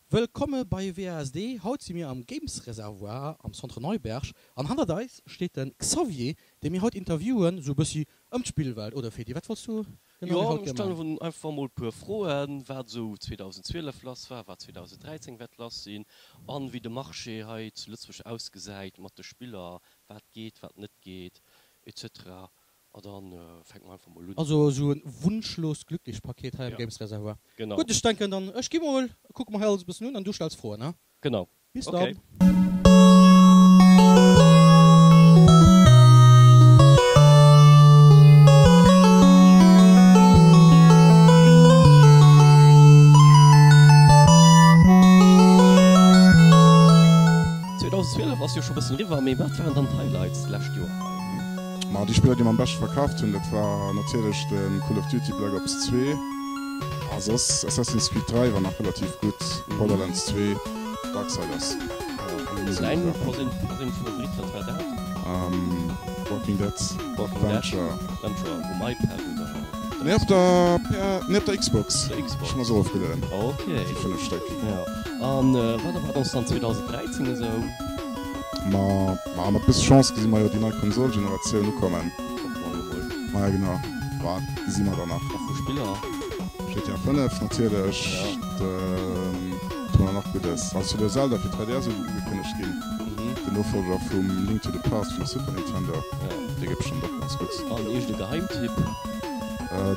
Wëllkomme bei WASD! Haut si mir am Games Reservoir am Centre Neuberg an hannert eis steet de Xavier, dee mir haut interviewen, sou e bëssi ëm d'Spillwelt. Oder Fedi, wat wolls du genau Jo, mir haut ech gär maachen? stellen einfach mol puer Froen, wat esou 2012 lass war, wat 2013 wäert lass sinn an wéi de Marché hei zu Lëtzebuerg ausgesäit mat de Spiller, wat geet, wat net geet, etc. A dann fänke mer einfach mol un. Also esou en Wunschlos glücklich Paket hei am Ja, Games Reservoir. genau. Gutt, ech denken dann, ech gi mol, kucke mer hei alles e bëssen un an du stells Froen, he? Genau. Bis Okay. dann. Ass jo scho bëssen eriwwer, mee wat waren dann d'Highlights d'lescht Joer hei? Ma déi Spiller déi mer am beschte verkaaft hunn, dat war natierlech de Call of Duty Black Ops 2 a soss Assassin's Creed 3 war nach relativ gutt, Borderlands 2, Darksiders. An däin perséinleche Favorit, wat war dat? Walking Dead Venture. Venture um iPad oder? Nee op der nee op der Xbox. Der Xbox. Ech hu mer se erofgelueden. Ok. Déi 5 Stéck. Jo. An wat erwaart ons dann 2013 esou? Ma ma mat bësse Chance gesi mer jo déi nei Konsol-Generatioun ukommen. Hoffe mer jo mol. Ma ja genau. Ma dat gesi mer dann nach. A vu Spiller? GTA 5 natierlech. Ja. Wat hu mer nach Guddes? Ass jo de Zelda fir 3DS ugekënnegt ginn. Den Nofolger vum Link to the Past vum Super Nintendo. Ja. Dee gëtt bestëmmt och ganz gutt. An iergend e Geheimtipp?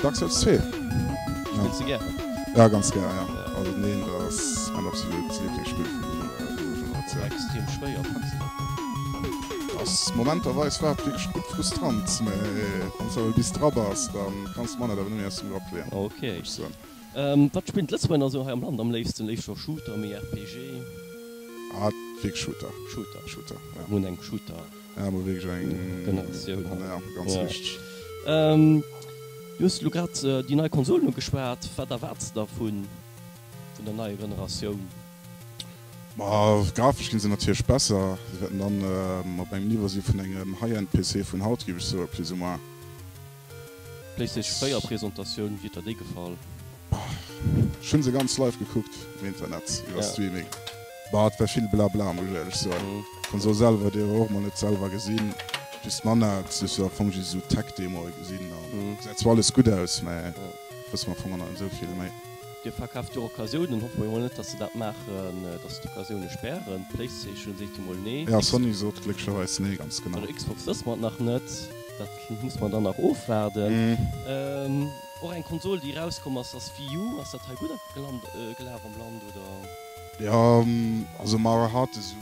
Dark Souls 2. Spills de gären? Ja, ganz gär, ja. Also den een, dat ass mäin absolut Lieblingsspill vun dëser Generatioun. Extrem schwéier, packs de dat? Ass momenterweis war et wierklech gutt frustrant, mä wann s de awer bis dra bass, da kanns de d'Manett awer net méi aus dem Grapp leeën, Ok. muss ech soen. Wat spillen d'Lëtzebuerger esou hei am Land am léifsten? Léifster Shooter, méi RPG? Ah, wierklech Shooter. Shooter. Shooter, ja. Mir hunn eng Shooter. Ja, mol wierklech eng Generatioun hei. Ja, ganz richteg. Du hues elo grad déi nei Konsolen ugeschwat. Wat erwaarts de der vun der neier Generatioun? Ma grafesch ginn se natierlech besser. Se wäerten dann op engem Niveau si vun engem High-End-PC vun haut, géif ech soen, plus ou moins. D'Playstation 4 Presentatioun, wéi huet der déi gefall? Ech hunn se ganz live gekuckt um Internet iwwer Streaming. Bah, et war vill Blabla, muss ech éierlech soen. D'Konsol selwer huet ee jo och mol net selwer gesinn, just d'Manett, du hues jo am Fong just esou Tech-Demoe gesinn an gesäit zwar alles gutt aus, mä wësse mer am Fong och nach net esou vill méi. Dir verkaaft jo Occasiounen, hoffe mer jo mol net, dass se dat maachen, dass se d'Occasioune spären. D'Playstation seet jo mol nee. Ja, Sony sot glécklecherweis nee, ganz genau. Bei der Xbox wësse mer et nach net, dat muss mer dann nach ofwaarden. Och eng Konsol déi erauskomm ass, ass Wii U. Ass dat hei gutt gelaf am Land oder? Jo, also mer hate sou,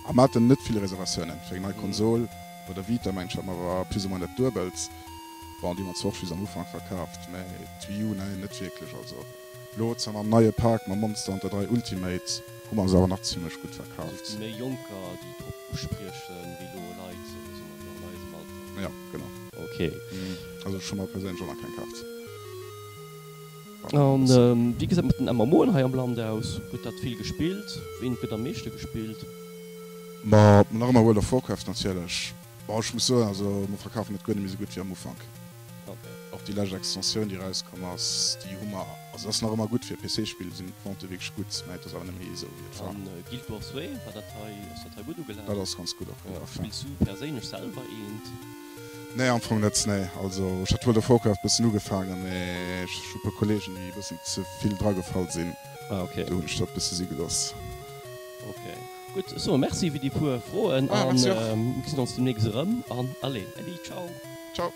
a mer haten net vill Reservatiounen fir eng nei Konsol. Bei der Vita mengen ech hate mer awer plus ou moins dat Duebelt. Bon, déi hu mer zwar och just am Ufank verkaaft, mä d'Wii U, nee, net wierklech. Also elo zwar mam neie Pak, mam Monster Hunter 3 Ultimate, hu mer se awer nach zimlech gutt Also verkaaft. et gi méi Jonker déi drop uspriechen, wéi elo Leit, soe mer elo an eisem Alter. Jo, genau. Ok. Also ech hu mer perséinlech och nach keng kaaft. An wéi gesäit et mat den MMOen hei am Land aus? Gëtt dat vill gespillt? Ween gëtt am meeschte gespillt? Ma nach ëmmer World of Warcraft natierlech. Bon, ech muss soen, also mer verkafen et guer net méi esou gutt wéi am Ufank. Och déi lescht Extensioun déi erauskomm ass, déi hu mer, also et ass nach ëmmer gutt fir e PC-Spill sinn d'Vente wierklech gutt, mä et ass awer net méi esou wéi et war. An Guild Wars 2, war dat hei, ass dat hei gutt ugelaf? Dat ass ganz gutt och gelaf, ja. Spills du perséinlech selwer eent? Nee, am Fong net, nee. Also ech hat World of Warcraft bëssen ugefaangen, mee ech hu puer Kollegen déi e bëssen ze vill dragefall sinn, do hunn ech dat bësse si gelooss. Ok, gutt, ech soe Merci fir déi puer Froen Ah, an merci och. mir gesinn ons demnächst erëm an allez, Äddi, ciao. Ciao.